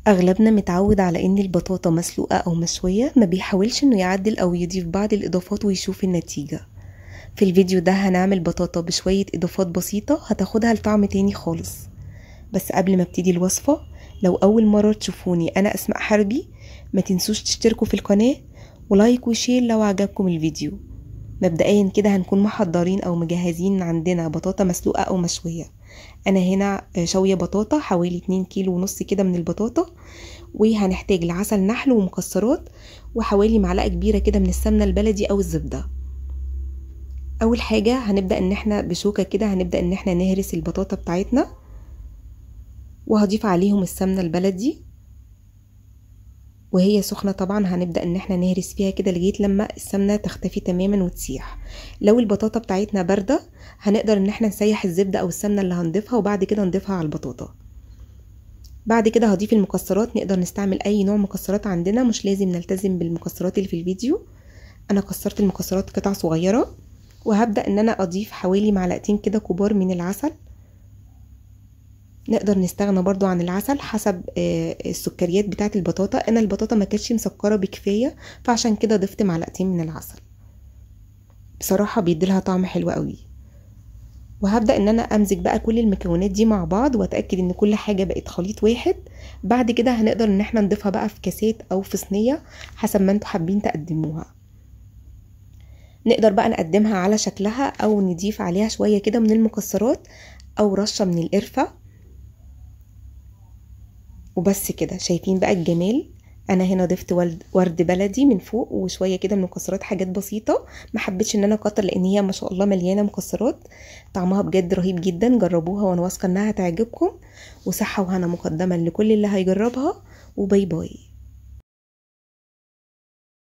اغلبنا متعود على ان البطاطا مسلوقة او مشوية، ما بيحاولش انه يعدل او يضيف بعض الاضافات ويشوف النتيجة. في الفيديو ده هنعمل بطاطا بشوية اضافات بسيطة هتاخدها لطعم تاني خالص. بس قبل ما ابتدي الوصفة، لو اول مرة تشوفوني انا اسماء حربي، ما تنسوش تشتركوا في القناة و like و share لو عجبكم الفيديو. مبدئيا كده هنكون محضرين او مجهزين عندنا بطاطا مسلوقة او مشوية. انا هنا شوية بطاطا حوالي 2.5 كيلو كده من البطاطا، وهنحتاج لعسل نحل ومكسرات وحوالي معلقة كبيرة كده من السمنة البلدي او الزبدة. اول حاجة هنبدأ ان احنا بشوكة كده هنبدأ ان احنا نهرس البطاطا بتاعتنا، وهضيف عليهم السمنة البلدي وهي سخنة. طبعا هنبدأ ان احنا نهرس فيها كده لغاية لما السمنة تختفي تماما وتسيح. لو البطاطا بتاعتنا باردة هنقدر ان احنا نسيح الزبدة او السمنة اللي هنضيفها وبعد كده نضيفها على البطاطا. بعد كده هضيف المكسرات، نقدر نستعمل اي نوع مكسرات عندنا، مش لازم نلتزم بالمكسرات اللي في الفيديو. انا كسرت المكسرات قطع صغيرة، وهبدأ ان انا اضيف حوالي معلقتين كده كبار من العسل. نقدر نستغنى برضو عن العسل حسب السكريات بتاعة البطاطا. انا البطاطا ما كانتش مسكرة بكفاية، فعشان كده ضفت معلقتين من العسل. بصراحة بيديلها طعم حلو قوي. وهبدأ ان انا امزج بقى كل المكونات دي مع بعض واتأكد ان كل حاجة بقت خليط واحد. بعد كده هنقدر ان احنا نضيفها بقى في كاسات او في صينية حسب ما انتوا حابين تقدموها. نقدر بقى نقدمها على شكلها او نضيف عليها شوية كده من المكسرات او رشة من القرفة. وبس كده. شايفين بقى الجمال؟ انا هنا ضفت ورد بلدي من فوق وشوية كده من مكسرات، حاجات بسيطة، ما حبيتش ان انا اكتر لان هي ما شاء الله مليانة مكسرات. طعمها بجد رهيب جدا، جربوها وانا واثقة انها هتعجبكم. وصحة وهنا مقدما لكل اللي هيجربها، و bye bye.